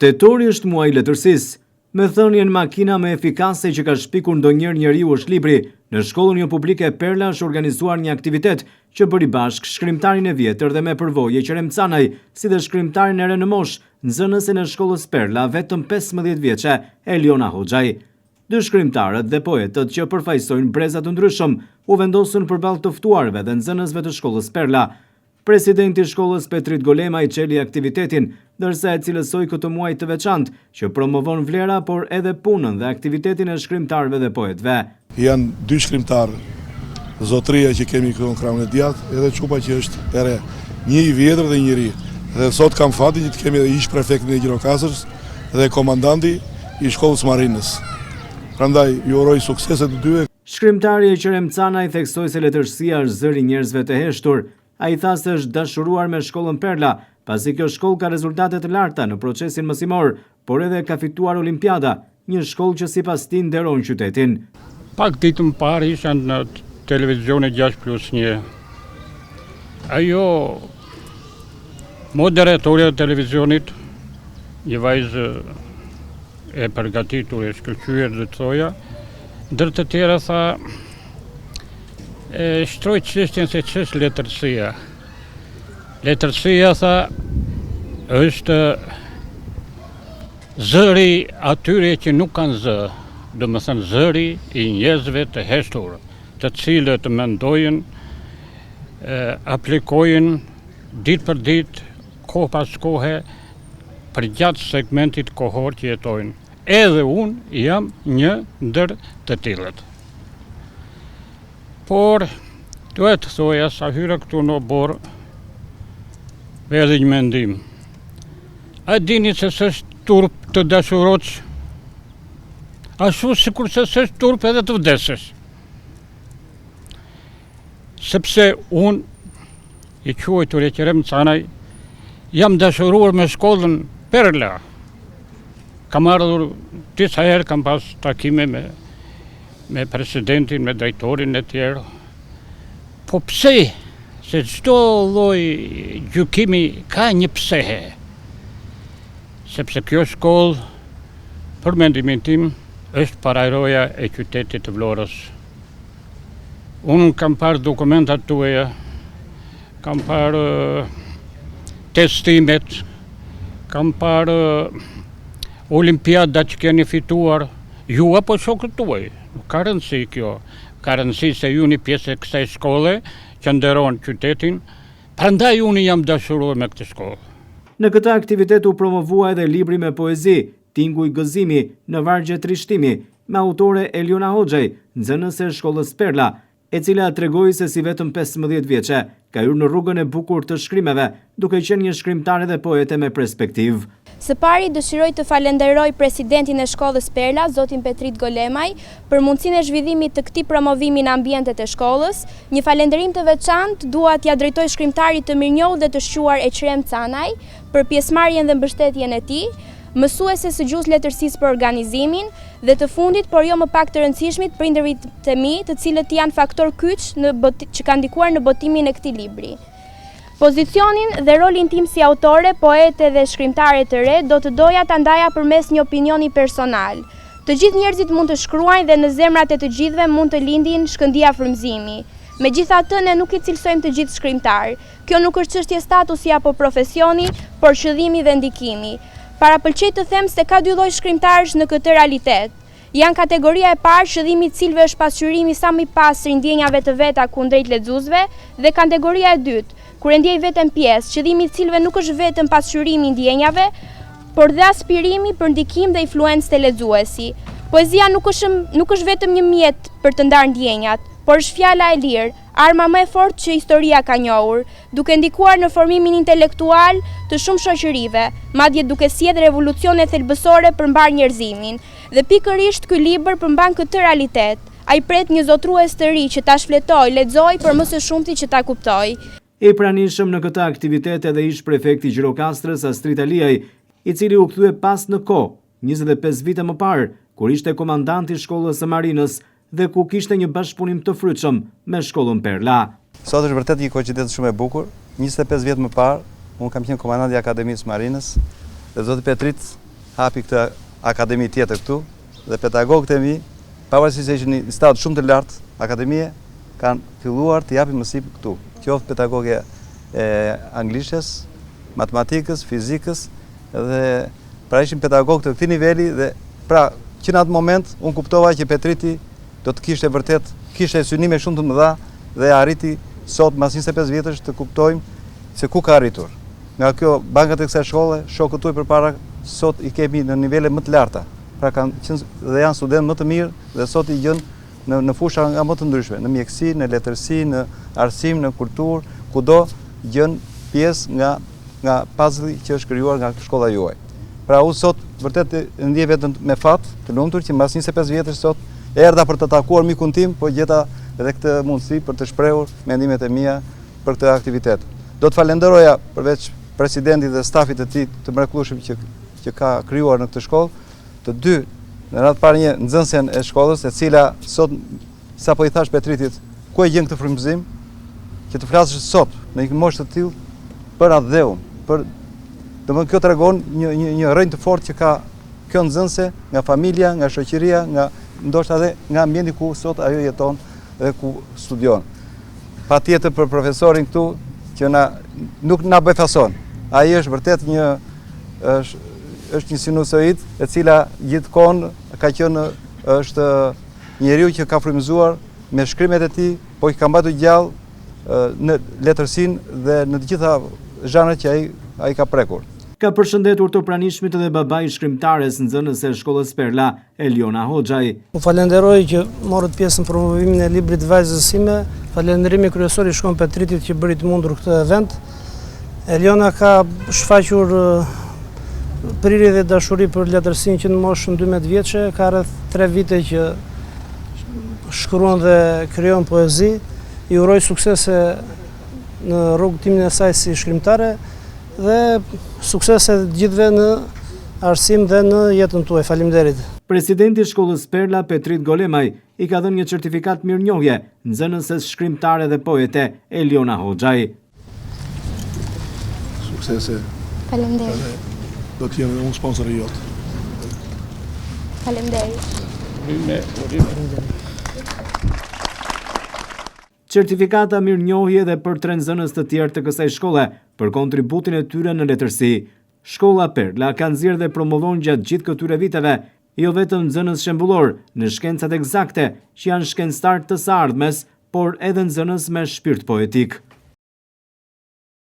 Tetori është muaji i letërsisë. Me thënien makina më efikase që ka shpikur ndonjëherë njeriu është libri, në shkollën jopublike Perla është organizuar një aktivitet që bëri bashkë shkrimtarin e vjetër dhe me përvojë Eqrem Canaj, si dhe shkrimtaren e re në moshë, nxënësen e shkollës Perla, vetëm 15 vjeçe, Eliona Hoxhaj. Dy shkrimtarët dhe poetët që përfaqësojnë breza të ndryshëm u vendosën përballë të ftuarve dhe nxënësve të shkollës Perla. Presidenti i shkollës Petrit Golemaj çeli aktivitetin, ndërsa e cilësoi këtë muaj të veçantë, që promovon vlera, por edhe punën dhe aktivitetin e shkrimtarëve dhe poetëve. Janë dy shkrimtarë, zotëria që kemi këtu në krahun e djathtë, edhe çupa që është e re, një i vjetër dhe një i ri. Dhe sot kam fatin që të kemi edhe ish prefektin e Gjirokastrës dhe komandanti i shkollës Marinës. Prandaj ju uroj suksese të dyve. Shkrimtari Eqrem Canaj theksoi se letërsia është zëri i njerëzve të heshtur. Ai tha se është dashuruar me shkollën Perla, pasi kjo shkollë ka rezultate të larta në procesin mësimor, por edhe ka fituar olimpiada, një shkollë që sipas tij nderon qytetin. Pak ditë më parë isha në televizionin 6 plus 1. Ajo moderatorja e televizionit, një vajzë e përgatitur e shkëlqyer do të thoja, ndër të tjera tha e shtroi çështjen se ç'është letërsia. Letërsia tha është zëri i atyre që nuk kanë zë, domethënë zëri i njerëzve të heshtur, të cilët mendojnë, aplikojnë ditë për ditë, kohë pas kohe, përgjatë segmentit kohor që jetojnë. Edhe unë jam një ndër të tillët. Por, duhet të thoja, sa hyra këtu në oborr, më erdhi një mendim. A dini se s'është turp të dashurosh? Ashtu sikurse s'është turp edhe të vdesësh. Sepse unë i quajtur Eqrem Canaj, jam dashuruar me shkollën Perla. Kam ardhur disa herë, kam pas takime me, me presidentin, me drejtorin e tjerë. Po pse? Se çdo lloj gjykimi ka një pse. Sepse kjo shkollë, për mendimin tim, është pararroja e qytetit të Vlorës. Unë kam parë dokumentat tuaja, kam parë testimet, kam parë olimpiadat që keni fituar, ju apo shokët tuaj, nuk ka rëndësi kjo, ka rëndësi se ju jeni pjesë e kësaj shkolle që nderon qytetin, prandaj unë jam dashuruar me këtë shkollë. Në këtë aktivitet u promovua edhe libri me poezi, Tinguj gëzimi, në vargje trishtimi, me autore Eliona Hoxhaj, nxënëse e shkollës Perla, e cila tregoi se si vetëm 15 vjeçe, ka hyrë në rrugën e bukur të shkrimeve, duke qenë një shkrimtare dhe poete me perspektivë. Së pari dëshiroj të falenderoj presidentin e shkollës Perla, zotin Petrit Golemaj, për mundësinë e zhvillimit të këtij promovimi në ambientet e shkollës. Një falenderim të veçantë dua t'ia drejtoj shkrimtarit të mirënjohur dhe të shquar Eqrem Canaj, për pjesëmarrjen dhe mbështetjen e tij, mësueses së gjuhës letërsisë për organizimin, dhe të fundit, por jo më pak të rëndësishmit, prindërit e mi, të cilët janë faktor kyç në që kanë ndikuar në botimin e këtij libri. Pozicionin dhe rolin tim si autore, poete dhe shkrimtare të re do të doja ta ndaja përmes një opinioni personal. Të gjithë njerëzit mund të shkruajnë dhe në zemrat e të gjithëve mund të lindin shkëndija frymëzimi. Megjithatë, ne nuk i cilësojmë të gjithë shkrimtarë. Kjo nuk është çështje statusi apo profesioni, por qëllimi dhe ndikimi. Parapëlqej të them se ka dy lloj shkrimtarësh në këtë realitet. Janë kategoria e parë, qëllimi i të cilëve është pasqyrimi sa më i pastër i ndjenjave të veta kundrejt lexuesve, dhe kategoria e dytë, kur e ndjej veten pjesë, qëllimi i të cilëve nuk është vetëm pasqyrimi i ndjenjave, por dhe aspirimi për ndikim dhe influencë te lexuesi. Poezia nuk është nuk është vetëm një mjet për të ndarë ndjenjat, por është fjala e lirë, arma më e fortë që historia ka njohur, duke ndikuar në formimin intelektual të shumë shoqërive, madje duke sjellë revolucione thelbësore për mbarë njerëzimin. Dhe pikërisht ky libër përmban këtë realitet. Ai pret një zotërues të ri që ta shfletojë, lexojë, por më së shumti që ta kuptojë. I pranishëm në këtë aktivitet edhe ish-prefekti i Gjirokastrës, Astrit Aliaj, i cili u kthye pas në kohë, 25 vite më parë, kur ishte komandant i shkollës së Marinës dhe ku kishte një bashkëpunim të frytshëm me shkollën Perla. Sot është vërtet një koincidencë shumë e bukur. 25 vjet më parë, unë kam qenë komandant i Akademisë Marinës dhe zoti Petrit. hapi këtë akademi tjetër këtu dhe pedagogët e mi, pavarësisht se ishin në një stad shumë të lartë akademie, kanë filluar të japin mësim këtu, qoftë pedagogja e anglishtes, matematikës, fizikës dhe pra ishin pedagogë të këtij niveli dhe pra që në atë moment unë kuptova që Petriti do të kishte vërtet, kishte synime shumë të mëdha dhe arriti sot mas 25 vjetësh të kuptojmë se ku ka arritur. Nga kjo bankat e kësaj shkolle, shokët tuaj përpara sot i kemi në nivele më të larta. Pra kanë qenë dhe janë studentë më të mirë dhe sot i gjen në në fusha nga më të ndryshme, në mjekësi, në letërsi, në arsim, në kulturë, kudo gjen pjesë nga nga puzzle që është krijuar nga shkolla juaj. Pra unë sot vërtet e ndjej veten me fat, të lumtur që mbas 25 vjetësh sot erdha për të takuar mikun tim, po gjeta edhe këtë mundësi për të shprehur mendimet e mia për këtë aktivitet. Do të falenderoja përveç presidentit dhe stafit të tij të mrekullueshëm që që ka krijuar në këtë shkollë, të dy, në radhë të parë një nxënësen e shkollës, e cila sot sapo i thashë Petritit, ku e gjen këtë frymëzim që të flasësh sot në një moshë të tillë për atdheun, për domethënë kjo tregon një një një rrënjë të fortë që ka kjo nxënëse nga familja, nga shoqëria, nga ndoshta edhe nga ambienti ku sot ajo jeton dhe ku studion. Patjetër për profesorin këtu që na nuk na befason. Ai është vërtet një është është një sinusoid e cila gjithkohën ka qenë është njeriu që ka frymëzuar me shkrimet e tij, po që ka mbajtur gjallë në letërsinë dhe në të gjitha zhanret që ai ai ka prekur. Ka përshëndetur të pranishmit edhe babai i shkrimtares nxënëse e shkollës Perla, Eliona Hoxhaj. U falenderoj që morët pjesë në promovimin e librit të vajzës sime. Falenderimi kryesor i shkon Petritit që bëri të mundur këtë event. Eliona ka shfaqur prirje dhe dashuri për letërsinë që në moshën 12 vjeçe, ka rreth 3 vite që shkruan dhe krijon poezi. I uroj suksese në rrugëtimin e saj si shkrimtare dhe suksese të gjithëve në arsim dhe në jetën tuaj. Faleminderit. Presidenti i shkollës Perla, Petrit Golemaj, i ka dhënë një certifikatë mirënjohje nxënëses shkrimtare dhe poete Eliona Hoxhaj. Suksese. Faleminderit. Do të jem dhe unë sponsori jot. Faleminderit. Urime, urime. Certifikata mirënjohje edhe për tre nxënës të tjerë të kësaj shkolle për kontributin e tyre në letërsi. Shkolla Perla ka nxjerrë dhe promovon gjatë gjithë këtyre viteve jo vetëm nxënës shembullorë në shkencat ekzakte, që janë shkencëtarë të së ardhmes, por edhe nxënës me shpirt poetik.